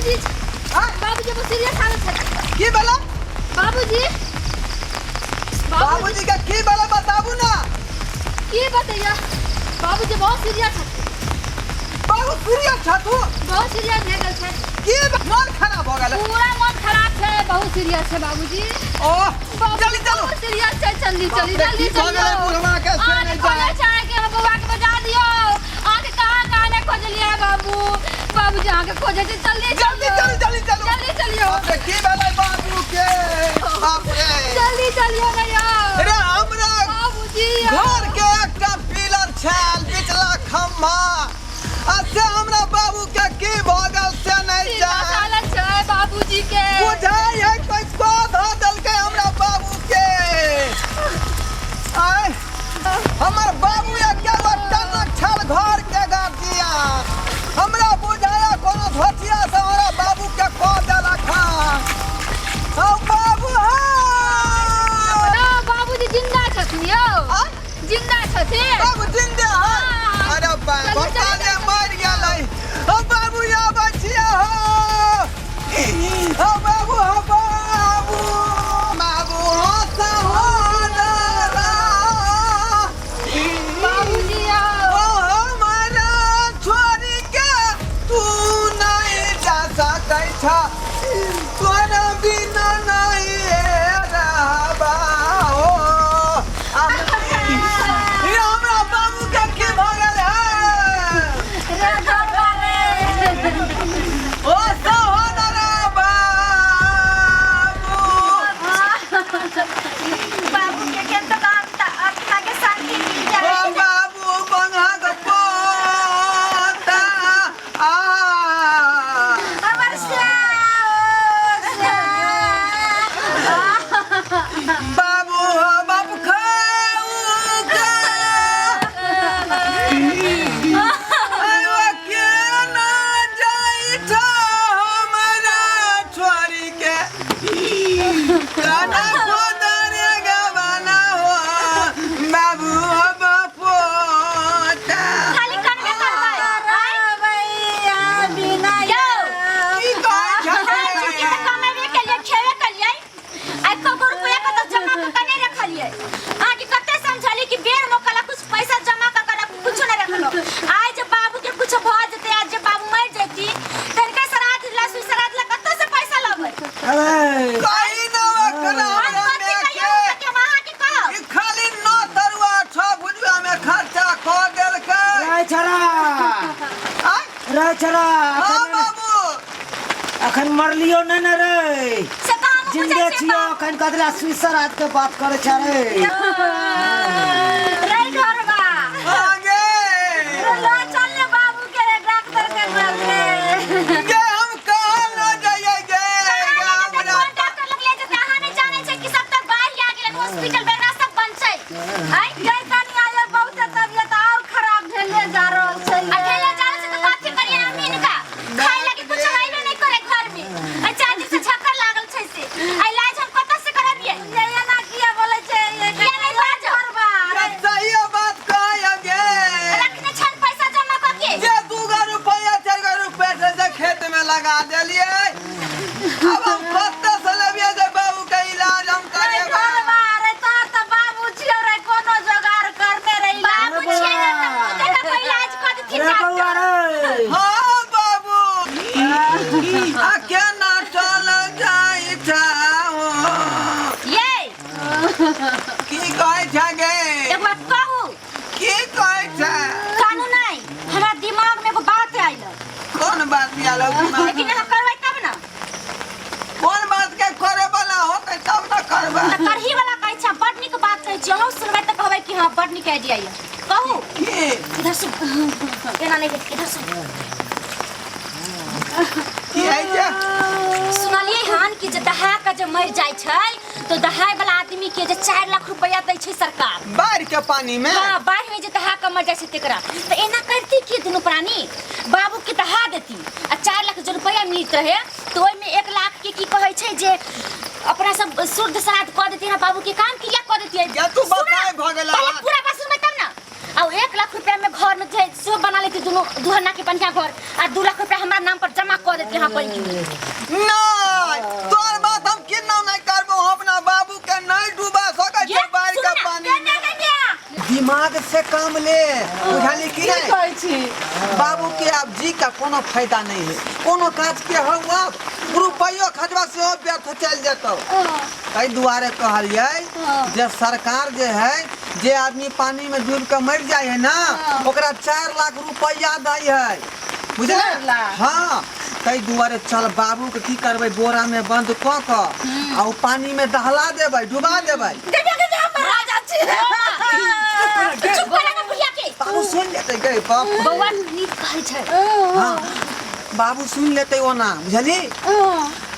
बाबूजी। हाँ? बाबूजी बहुत सीरियस हालत है। की भेलै? बाबूजी, बाबूजी के की भेलै बताबू ना। की बतैया, बाबूजी बहुत सीरियस है। बहुत सीरियस छथु? बहुत सीरियस भए गेल छै। की मन खराब भऽ गेल? पूरा मन खराब छै, बहुत सीरियस छै बाबूजी। ओह, बाबूजी, जल्दी चलू। बहुत सीरियस छै, जल्दी चली, बाप रे, जल्दी की भऽ गेलै चलियो। बुढ़वा के से अहाँके नहि खोजै जाय। छै कि हमर बौआ के बजा दियौ। अहाँके कहाँ कहाँ नहि खोजलियै बाबू। बाबूजी अहाँके खोजै छै, जल्दी जल्दी चलियौ। चलू, जल्दी चलू। जल्दी चलियौ। बाप रे, की भेलै बाबू के? बाप रे। जल्दी चलियौ ने यौ। रे हमरा बाबूजी यौ। घर के एकटा पिलर छल बिचला खम्भा आ से हमरा बाबू के की भऽ गेल से नहि सीधा जान। हालत छै बाबूजी के। बुझाइ है कोई को धऽ देलकै हमरा बाबू के। आय हमर बाबू एके गो टनक छल घर के गार्जियन। हमरा बुझाया कोनो धोतिया से हमरा बाबू के कऽ देलक हँ। हौ बाबू हौ। यौ, बाबूजी जिंदा छथिन यौ। आय? जिंदा छथिन। बाबू जिंदे है। हाँ। अरे बाप, चलू, हम चलू, काले चलू। मर गेलै। हौ बाबू आबै छियै हौ। हौ बाबू, हौ बाबू। बाबू हौ सहोदरा। बाबूजी यौ। ओ हमरा छोड़ि के तू नहीं जा सकै छ। तोरा बिना नहीं रहबा हो। ये हमरा बाबू के की भऽ गेल है? रे बाबा रे। ओ सहोदरा बाबू। बाबू के केन तो आत्मा के शांति मिल ओ जाए। बाबू बंगाक पोता आ। हमर श्याम, श्याम। बाबू हो बाप खाऊ के। आयो केना जाइ छ हमरा छोड़ि के। गाना खोदरे गवाना हो बाबू हो बाप पोता। खाली करबे करबै। यौ, की कहै अहाँ चूँकि छलै? तऽ कमेबे केलियै, खेबे केलियै, आ एको गो रुपैआ कतौ जमा कऽ के नहि रखलियै। अहाँके कते समझलियै कि बेर मौका ला कुछ पैसा जमा कऽ के रखू, कुछो नहि रखलहुँ। आइ जे बाबू के कुछो भऽ जेतै, आज जे बाबू मरि जैती, तऽ हिनकर श्राद्ध ला, सुइ श्राद्ध ला कतऽ से पैसा लेबै? कही न ओकरा हम हमरा कथी माय कहियौ के। हुनका के, हम अहाँके कहब। ई खाली नौ तरुआ छह भुजुआ में खर्चा कऽ देलकै। रे छरा। आँय? रे छरा। हाँ अखन बाबू। अखन मरलियो नहि ने रे। से तऽ हमहूँ बुझै जिंदे छियै छियो। बाबू। अखन कदला सुइसर आज के बात करे छ रे। रे घरबा। आगे। लो चल ने बाबू के रे डॉक्टर के पास रे। गे हम कहाँ न जाइए गे। गे हमरा कोन डॉक्टर लग ले जेतै? अहाँ नहि जानै छै कि सब तक बाढ़ि आ गेलै, हॉस्पिटल वगैरह सब बंद छै। आइ गै कनिया ये बहुत तबियत और खराब भेले जा रहल छै। आ भेले जा रहल छै तऽ कथी करियै हम हिनका? खाय लागी कुछ हैबे नहि करे घर में। आ 4 दिन से झक्कर लागल छै से। आ इलाज हम कतऽ से करबियै? ये एना किया बोलै छै ये? किया नहि बाजब? करबा गे सही बात कहै गे। रखने छल पैसा जमा कऽ के। जे 2 गो रुपया 4 गो रुपया से जे खेत में लगा देलिए। अब हम कतऽ से लेबियै जे बाबू के इलाज हम रे करेबै? घरबा रे, तोहर तऽ बाबू छियौ रे, कोनो जोगाड़ करने रे इलाज। बाबू छियै ने तऽ मुँह देखा कऽ इलाज कऽ देथिन रे बौआ डॉक्टर। रे। हाँ बाबू, आ केना चल जाइ छ? ये की कहै छ गे? एक बात कहू? की कहै छ? कानू नहि, हमरा दिमाग में एगो बात आयल। कोन बात आयल हौ दिमाग? लेकिन अहाँ करबै तब ने। कोन बात के करे वाला होतै तब ने करबै। तऽ करही वाला कहै छै, बड नीक बात कहै छी। अहूँ सुनबै तऽ कहबै कि हँ, बड नीक आइडिया यऽ। कहू? की? इधर सुन, एना नहि, इधर सुन। की होइ छै? सुनलियै हन कि जे दहा के जे मरि जाइ छै तऽ दहाय वाला आदमी के जे 4 लाख रुपया दै छै सरकार। बाढ़ि के पानी में? हाँ, बाढ़ि में जे दहा के मर जाइ छै तेकरा। तऽ एना करती कि दुनू प्राणी बाबू के दहा देती आ 4 लाख जे रुपया मिलत रहे तऽ ओहिमे 1 लाख के की कहै छै जे अपना सब शुद्ध श्राद्ध कऽ देती ना, बाबू के काम क्रिया कऽ देती। या तू बताए भऽ गेलै। पहिले पूरा बात सुनबै तब ना। आ 1 लाख रुपया में घर में जे सो बना लेती दुनू दुहना के बढ़िया घर आ 2 लाख रुपया हमरा नाम पर जमा कऽ कऽ देत यहाँ पर नहीं तोर बात हम केना नहीं करबो, हम अपना बाबू के नहीं डुबा सकै ये छै बाढ़ि सुन के ना, पानी के में। ने के दिमाग से काम ले, बुझाली की की नहीं? कहै छी? बाबू के आब जी का कोनो फायदा नहीं है, कोनो काज के हौ आब रुपयो खर्चबा सेहो व्यर्थ चलि जेतौ। ताहि दुआरे कहलियै जे सरकार जे है जे आदमी पानी में डूब के मरि जाइ है ना ओकरा 4 लाख रुपया दै है, बुझले? 4 लाख? हाँ, ताहि दुआरे चल बाबू के की करबै, बोरा में बंद कऽ कऽ आ ओ पानी में दहला देबै, डुबा देबै। राजा छी। चुप करा ना बुढ़िया के। बाबू सुन लेतै गे बाप। बौआ नीक कहै छै। हाँ, बाबू सुन लेतै ओना, बुझली?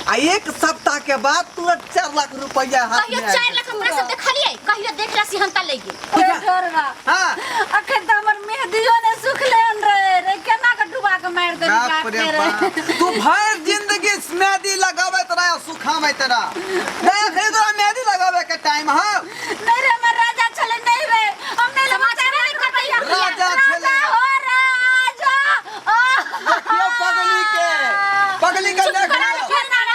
आ 1 सप्ताह के बाद तुरंत 4 लाख रुपया हाथ कहियो में आबि 4 लाख हमरा सब देखलियै, कहियो देखला सिहंता ले गेल। रे ढोरबा। हाँ। अखन तऽ हमर मेहदियो ने सुखले हन रे, रे केना के डुबा के मारि देली बाप बाप रे रे। बाप, तू भरि जिंदगी मेहदी लगाबैत रह आ सुखाबैत रह। नहीं अखन तोरा मेहदी लगाबे के टाइम हौ। नहीं रे हमर राजा छलै, नहीं रे हम नहीं लेबै 4 लाख रुपया। राजा छलै। राजा हो राजा। देखियौ पगली के, पगली के चुप देख करा लियौ। ना, ना, ना,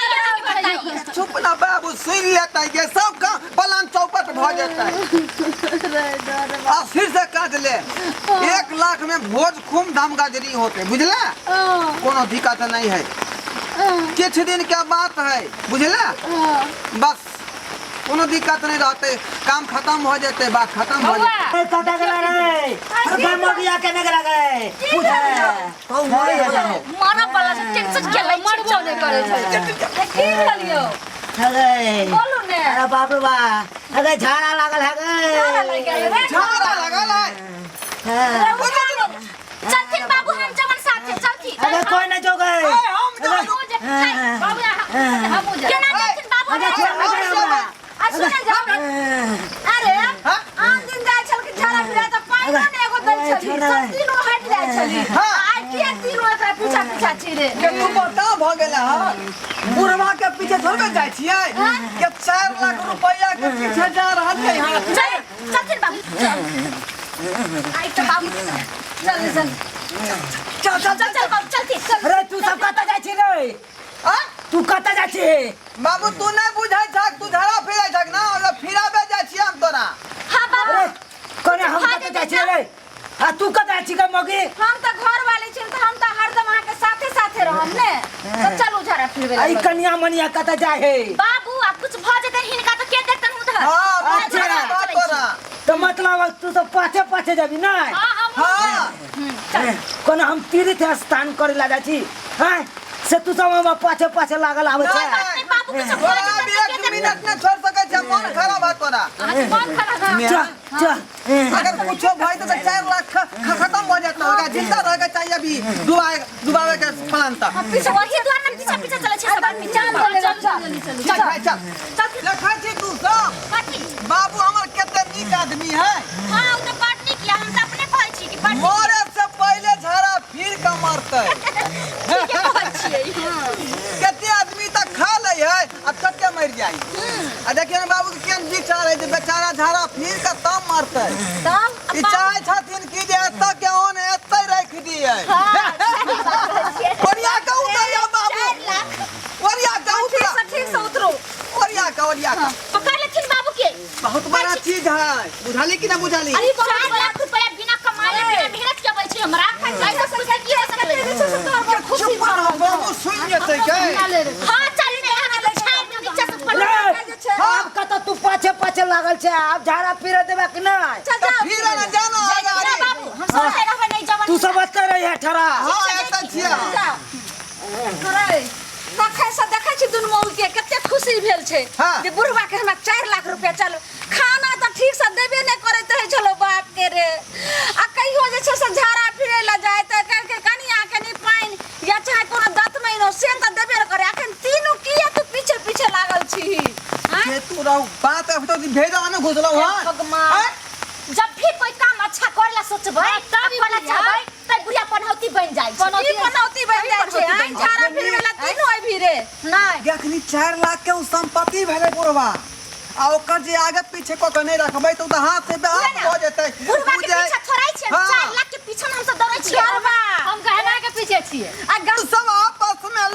चुप ना बाबू, सुन लेतै जे सब का प्लान चौपट भऽ जेतै। आ फिर से काट ले, 1 लाख में भोज खूब धाम गाजरी होते, बुझला? कोनो दिक्कत नहीं है, किछ दिन के बात है, बुझला? बस कोनो दिक्कत नहीं रहते, काम खत्म हो जेतै, बात खत्म हो जेतै। ए, कतऽ गेला रे? अरे मगिया केने गेला गे? पूछ। कहू मरे वाला हो। मरऽ वाला छै, टेंशन के लै छै। मरबो नहि करै छै। की भेल यौ? अरे बोलू ने। अरे बाप रे बा, अरे झाड़ा लागल है गे। झाड़ा लागि गेल रे। झाड़ा लागल है। हाँ। चलथिन बाबू, हम जवन साथे चलथिन। अरे कोई नहीं जो गए। ए, हम जानु। बाबू हमहूँ जायब। केना चलथिन बाबू? अरे छोड़, हम अरे जेबै। आ सुन जाउ। अरे हाँ? आन दिन जाइ छल कि झाड़ा फिरा तऽ पानिओ ने एगो दै छली, सब तीनू हटि जाइ छली। हाँ। आइ किया तीनू एकरा पीछा पीछा छी रे? के तू बता भऽ गेल हँ, बुढ़वा के पीछे थोड़बे जाइ छियै के 4 लाख रुपया के पीछे जा रहल छै। हाँ, चल चलथिन बाबू, चल। आइ तऽ बाबू चल चल चल चल चल चल बाबू चलथिन। अरे तू सब कतऽ जाइ छी रे? आ? तू कतऽ जाइ छी? बाबू तू नहीं बुझै छक, तू झाड़ा फिरै छक ना, ओकरा फिराबे जाइ छियै हम तोरा। हाँ बाबू। अरे कोने हम कतऽ जाइ छी रे? आ तू कतऽ जाइ छी गे मगी? हम तऽ घर वाली छी तऽ हम तऽ हरदम अहाँके साथे साथे रहम ने, तऽ चलू झाड़ा फिरबै आई कनिया मनिया कतऽ जाइ है? बाबू आब कुछ भऽ जेतै हिनका तऽ के देखतन उधर? हाँ, अच्छा। बात तोरा। तो मतलब तू सब पाछे पाछे जाबी ना? हाँ, हम हाँ। कोने हम तीर्थ स्थान करे ला जाइ छी, हैं? से तू सब हमरा पाछे पाछे लागल आबै छै। नहीं बाबू कुछ भऽ तोरा जेतै अभी तऽ के 1 देखतन? मिनट नहीं छोड़ सकै छै, मन खराब है तोरा। अहाँके मन खराब है। चल चल। अगर कुछो भई तो 4 लाख खत्म हो जाता होगा, जिंदा रह के चाहिए अभी डुबाए डुबावे के प्लान तक। पीछे वही द्वार में पीछा पीछा चलै छै सब आदमी। चल चल चल चल भाई चल। चल। देखै छी तू सब कथी? बाबू हमर कते नीक आदमी है। हाँ, उ तऽ बड़ नीक यऽ, हम तऽ अपने कहै छी कि बड़ नीक। मरे से पहले झाड़ा फिर के मरतै। ठीके कहै छियै। कते आदमी तऽ खा लै है आ कते मरि जाइ। आ देखियौ ने बाबू के केहन विचार है जे बेचारा झाड़ा फिर के तब मरतै। तब ई चाहै छथिन कि जे एतऽ के ओन एतै राखि दियै। ओरिया के उतरिया बाबू, 4 लाख। ओरिया के ठीक उतरा, से ठीक से उतरू। ओरिया के ओरिया के। पकड़ लेथिन बाबू के। बहुत बड़ा चीज है, बुझाली कि ना बुझाली? अरे 4 लाख रुपया बिना कमाए बिना मेहनत के अबै छै हमरा। ऐसा कुछ की हो सकलै? चुप रह बाबू, सुनि जेतै के। हाँ चल ने, अहाँ के छाड़ दियौ नीचा से पकड़। रे, आब कतऽ तू पाछे पाछे लागल छै? आब झाड़ा फिरे देबा कि नहि? चल तऽ जाओ। फिर ने जाना ना अगाड़ी। बाबू, हम सब रहबै नहीं जवन। तू सब एतऽ रहिहे ठड़ा। हाँ एतऽ छियै। रे, तखन से देखै छी दुनू मौगी के कते खुशी भेल छै हाँ। जे बुढ़वा के हमरा 4 लाख रुपया चल। खाना तऽ ठीक से देबे नहि करैत रहै छलो बाप के रे। आ कहियो जे छै से झाड़ा फिरै लए जाय तऽ कहलकै कनिया कनि पानि या चाहे कोनो दत महीनो से तऽ देबे नहि करे। अखन तीनू किया तू पीछे पीछे लागल छी? जे तू रहू बात अब तो भेजा में घुसलौ हन। भगवान। आँय? जब भी कोई काम अच्छा करे ला सोचबै, तब करे ला बुढ़िया। चाहबै, तब बुढ़िया पनौती बन जाइ छै। की पनौती बनि जाइ छै? आँय, झाड़ा फिरबै लए तीनू अयबही रे? नहीं देखनी 4 लाख के उ संपत्ति भेलै बुढ़वा, आ ओकर जे आगे पीछे कऽ के नहि रखबै तऽ ओ तऽ हाथ से बेहाथ भऽ जेतै। बुढ़वा के उ जे- पीछा थोड़ै छियै? हाँ। 4 लाख के पीछा हम सब दौड़ै छियै। हम गहना के पीछे छियै। आ तू सब आपस में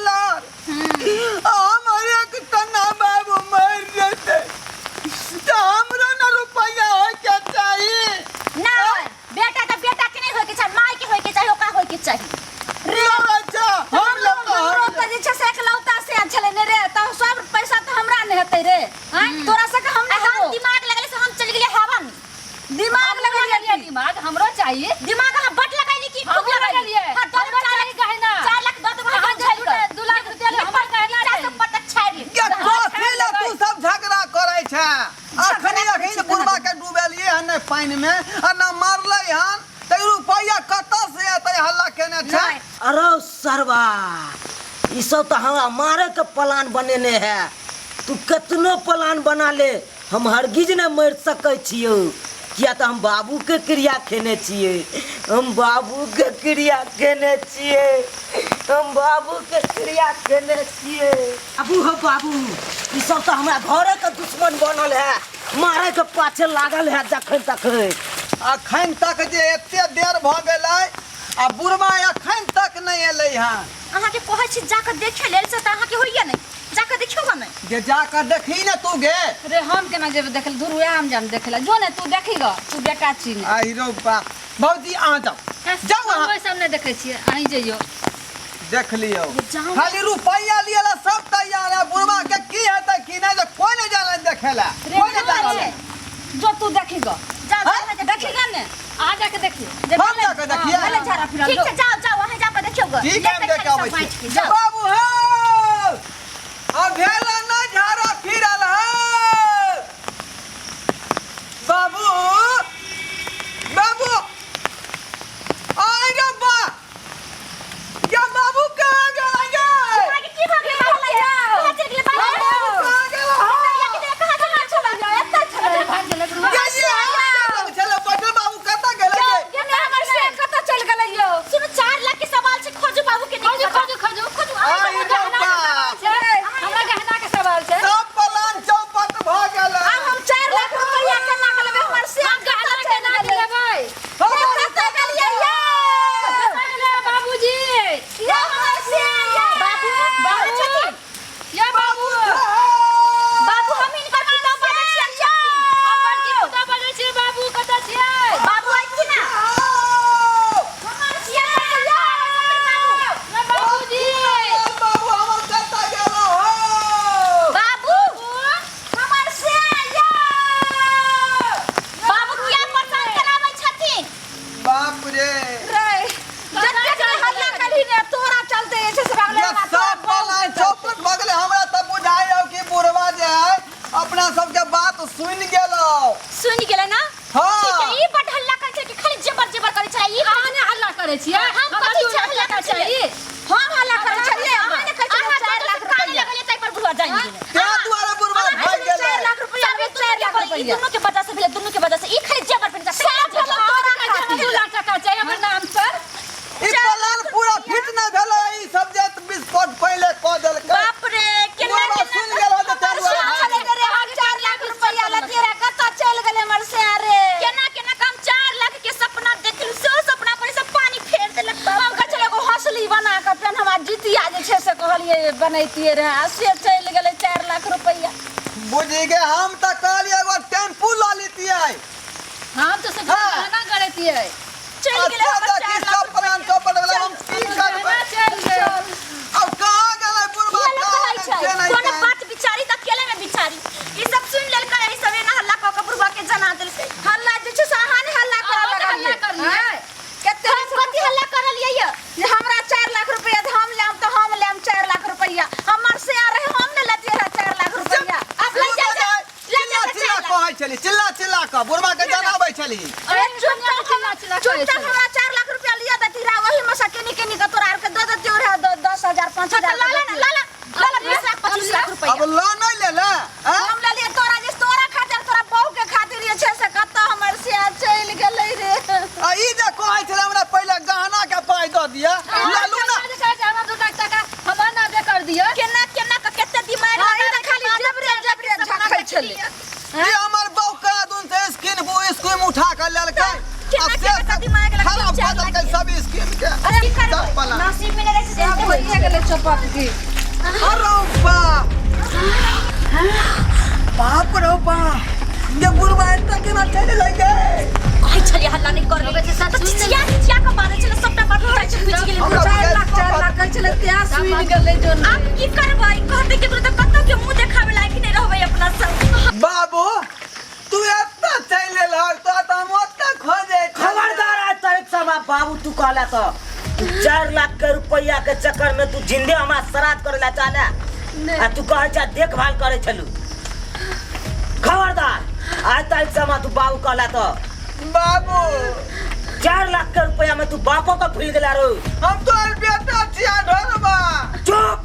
में आ ना मारलै हन तऽ ई रुपैआ कतऽ से एतै हल्ला केने छै नहि। अरे सरवा ई सब तऽ हमरा मारे के प्लान बनेने है तू केतनो प्लान बना ले हम हरगिज नहि मरि सकै छियौ किया तऽ हम बाबूके क्रिया खेने छियै हम बाबूके क्रिया खेने छियै हम बाबूके क्रिया खेने छियै बाबू हो बाबू ई सब तऽ हमरा घरेके दुश्मन बनल है मारेके पाछे लागल है जखन तखन अखन तक जे एते देर भऽ गेलै आ बुढ़वा अखन तक नहि एलै हन अहाँके कहै छी जाकऽ देखे लेल से तऽ अहाँके होइए नहि जाकऽ देखियौ गा नहि जे जाकऽ देखी ने तू गे रे हम केना जेबै देखे लए? धुर वएह हम जाम देखे लए जो ने तू देखी ग तू बेटा छी ने आई रौ बा भौजी अहाँ जाउ जाउ हम अहाँ ओहि सब नहि देखै छियै अहीं जइयौ देख लियौ जाउ। खाली रुपैआ लिए ला सब तैयार है बुढ़वा के की हेतै की नहि से कोई नहि जानै देखे ला रे कोई नहि जाउ जानै जो तू देखी ग जाउ जाउ अहाँ देखी ग ने अहाँ जाके देखियौ जे हम जाके देखियै? भले झाड़ा फिरल ठीक जो। छै जाउ जाउ अहाँ जाकऽ देखियौ गा ठीक है हम लेबै देख खाली सब आबै बाँटि छी के जाउ बाबू हो आ भेल ना झाड़ा फिरल हो बाबू बाबू आई रे बा या बाबू कहाँ गेल गे अहाँके की भऽ गेलै बाबू के? कहाँ चलि गेलै बाबू? बाबू कहाँ गेल हो या कि कहाँ चलि गेलै? एतऽ छलै। भाग गेलै बुढ़वा। ये ये हम छलै बैठल बाबू कतऽ गेल गे ये ने हमर से कतऽ चलि गेलै यौ सुनू 4 लाख के सवाल छै खोजू बाबू के खोजू खोजू खोजू खोजू आई रे बाप छै हमरा गहना के सवाल छै सब प्लान चौपट भऽ गेल आब हम 4 लाख रुपैआ केना के लेबै हमर से हम गहना केना के लेबै कतऽ गेलियै यौ कतऽ गेलै बाबूजी यौ हमर से बाबू बाबू छथिन ये बाबू बाबू हम हिनकर पुतहु बजै छियनि छथिन हम बड़की पुतहु बजै छियै बाबू कतऽ छियै बाबू आबि ना हमर सिया ये बाबूजी बाबू हमर कतऽ गेल हो बाबू हमर से यौ बाबू किया परेशान कराबै छथिन बाप रे रे जतेक ने हल्ला करही ने तोरा चलते जे छै से भगले ये हमरा सब प्लान चौपट भऽ गेलै हमरा तऽ बुझाइ हो कि बुढ़वा जे है अपना सबके बात सुनि गेलो सुनि गेलै ना हाँ। ठीक है ई बड हल्ला करै छै कि खाली जेबर जेबर करै छै ई अहाँ ने हल्ला करै छियै हम हमरा कथी दू छै लाख हल्ला टाका करै छियै? चाही हम हल्ला करै छलियै अहाँ ने कहै अहाँ छलियै 4 लाख काने रुपैआ लगलियै ताहि पर बुढ़वा जानि गेलै ताहि दुआरे बुढ़वा भागि गेलै 4 लाख रुपैआ 4 लाख रुपैआ ई दुनू के वजह से भेलै दुनू के वजह से ई खाली जेबर पहिने छै सब तोरा खातिर 2 लाख टाका चाही हमर नाम पर ई प्लान पूरा फिट नहि भेलै ई सब जे विस्फोट पहिले कऽ देलकै बाप रे केना बुढ़वा केना सुनि गेल होतै ताहि दुआरे भागि गेलै। रे हम 4 लाख रुपैआ लतियै रे कतऽ चलि गेलै हमर से रे केना केना काम 4 लाख के सपना देखलु सेहो सपना पर सब पानी फेर देलक बाप हम कहै छलै एगो हौसली बना कऽ पेन हमरा जितिया जे छै से कहलियै बनैतियै रहए आ से चलि गेलै 4 लाख रुपैआ बुझि गे हम तऽ कहलियै एगो टेम्पू लऽ लितियै हम तऽ सोचलियै हाँ। गहना करैतियै चलि गेलै अच्छा हमर देखी 4 लाख सब प्लान चौपट भेलै हम की करबै गहना चलि गेल अब कहाँ गेलै बुढ़वा किया लोक कहाँ कहै छै गेलै से नहि कोनो जानि। बात बिचारी तऽ अकेले में बिचारी ई सब सुनि लेलकै ई सब एना हल्ला कऽ कऽ बुढ़वा के जना देलकै हल्ला जे छै से अहाँ ने हल्ला करऽ अहाँ तऽ हल्ला लगलियै करलियै। कते हम कथी हल्ला करलियै ये जे हमरा 4 लाख रुपैआ दे, हम लेम तऽ हम लेम 4 लाख रुपैआ हमर से रहे हम ने लेतियै रहे 4 लाख रुपैआ अब ले जा जा ले चिल्ला जा चिल्ला कहै छली चिल्ला चिल्ला कऽ बुढ़वा के जनाबै छली अरे चुप चिल्ला चिल्ला चिल्ला चुप कहै चाप छलै। हमरा 4 लाख रुपैआ लिअ देती रहे ओही में से केनी केनी के तोरा आरके दऽ देतियौ रहे 10,000 5,000 ला ला ना ला ला ला ला 20 लाख 25 लाख रुपैआ अब लऽ नहि लेले आँय? हम लेलियै तोरा जे तोरा खातिर तोरा बहू के खातिर जे छै से कतऽ हमर से चलि गेलै रे आ ई जे कहै छलै हमरा पहिले गहना के पाइ दऽ दिअ ललू ना हमरा 2 लाख टाका हमर नामे कर दिअ केना केना कऽ कते दिमाग हाँ, ई लगा तऽ खाली जेबरे जेबरे झखै छलै ई हमर बहू करा दुन से स्किन बु स्कीम उठा के लेलकै केना आ से केना कऽ दिमाग लगा खराब चार कऽ लाख देलकै सब स्कीम के अरे की सब करबै प्लान नसीब में नहि रहै छै सब से होइए होइए गेलै चौपट की अरे बा बाप रे बा ये बुढ़वा एतऽ केना चलि एलै गे कहै छलियै हल्ला नहि करबै लोग छै तऽ सुनि चिचिया चिचिया कऽ बाजै छलै सबटा बात जाइ छै बुझि गेलै हमरा 4 लाख 4 लाख कहै छलै तें सुनि गेलै जो आब की करबै कहतै केकरो तऽ कतौ के मुँह देखाबै लायक नहि रहबै अपना सब बाबू तू एतऽ चलि एलहक तोरा तऽ हम ओतऽ खोजै छलियै। खबरदार आज तारीख से हमरा बाबू तू कहला तो तू 4 लाख के रुपया के चक्कर में तू जिंदे हमरा श्राद्ध करे ला चाहला आ तू कहै छा देखभाल करे छलू खबरदार आज तारीख से हमरा तू बाबू कहला तो बाबू 4 लाख के रुपया में तू बापो का भूल गेला रो। हम तोहर बेटा छिया ढोरबा। चुप,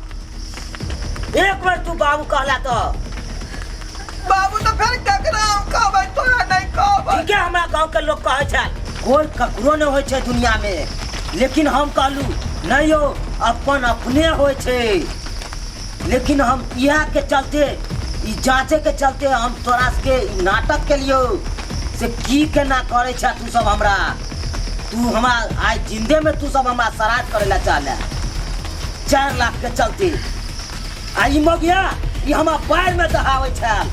एक बार तू बाबू कहला तो बाबू तो फिर ककरा हम कहबै, तोरा नहीं कहबै। ठीके हमरा गांव के लोग कहै छै कोई ककरो नहीं होइ छै दुनिया में, लेकिन हम कहलू नहीं हो, अपन अपने होइ छै। लेकिन हम इएह के चलते, ई जांचे के चलते हम तोरा के ई नाटक के लियो से की केना करे छै तू सब हमरा। तू हमरा आइ जिंदे में तू सब हमरा श्राद्ध करे ला चाहले 4 लाख के चलते। आ ई मगिया ई हमरा बाढ़ में दहावे छल,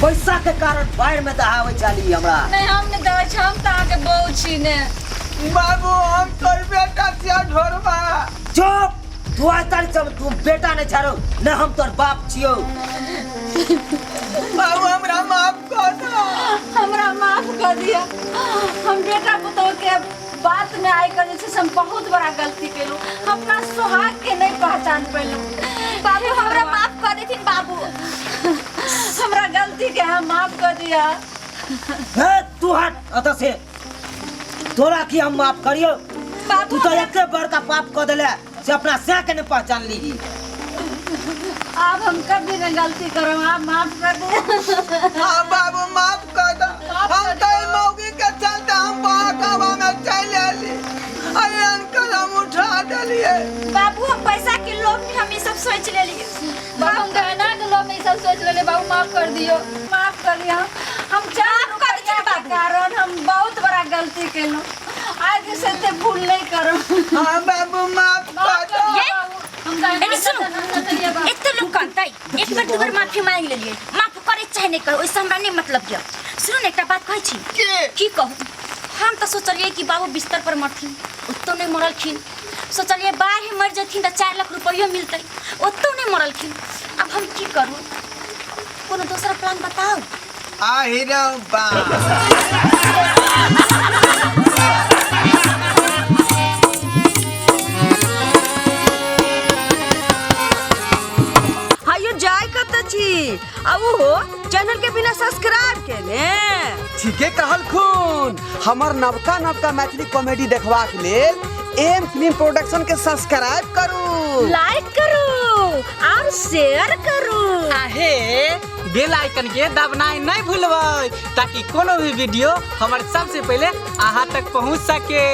पैसा के कारण बाढ़ में दहावे छल ई हमरा। नहीं हम नहीं दहावे छी, हम तो अहाँके बहू छी ने। बाबू हम तोर बेटा छिया ढोरबा। चुप, तू आज तारीख से तू बेटा नहीं छारो न हम तोर बाप छियो। बाबू हमरा माफ कर दो, हमरा माफ कर दिया। हम बेटा पुतोह के बात में आइ कर जे छै से हम बहुत बड़ा गलती केलहुँ, हम अपना सुहाग के नहीं पहचान पेलहुँ। बाबू हमरा माफ कर देथिन बाबू, हमरा गलती के हम माफ कर दिया। हे तू हट अतः से, तोरा की हम माफ करियो? बाबू तू तो एते बड़का पाप कर देले से अपना से के नहीं पहचान लीही। अब हम कभी नहीं गलती करो, आप माफ कर दे। हाँ बाबू माफ कर दो, हम तो मौगी के चलते हम बहकावा में चल आली, अरे अंकल हम उठा देलिए। बाबू हम पैसा के लोभ में हम ई सब सोच लेलिए। बाबू हम गहना के लोभ में ई सब सोच लेलिए, बाबू माफ कर दियो। माफ कर दियो, हम चार माफ कर दियो रुपया के बाबू। कारण हम बहुत बड़ा गलती केलहुँ, आगे से ते भूल नहीं करो। हाँ बाबू माफ कर दो। ये? हम गहना एने सुनू, के हम चलिए बाबू। एते लोग कहतै एक बेर दू बेर माफी मांगि लेलियै, माफ करे चाहे नहीं करे ओहिसँ हमरा नहीं मतलब यऽ। सुनू ने एकटा बात कहै छी। की कहू, हम तऽ सोचलियै कि बाबू बिस्तर पर मरथिन, ओतौ नहि मरलखिन। सोचलियै बाढ़ि मरि जेथिन तऽ 4 लाख रुपैयो मिलतै, ओतौ नहि मरलखिन। आब हम की करू, कोनो दोसर प्लान बताउ। आहि रे बा। हायो जाय कत छी आ उहो चैनल के बिना सब्सक्राइब केने। ठीके कहलखुन, हमर नवका नवका मैथिली कॉमेडी देखबाक लेल एम फिल्म प्रोडक्शन के सब्सक्राइब करू, लाइक करू और शेयर करू। आहे बेल आइकन के दबनाइ नहीं भूलबै ताकि कोनो भी वीडियो हमर सबसे पहले अहाँ तक पहुँच सके।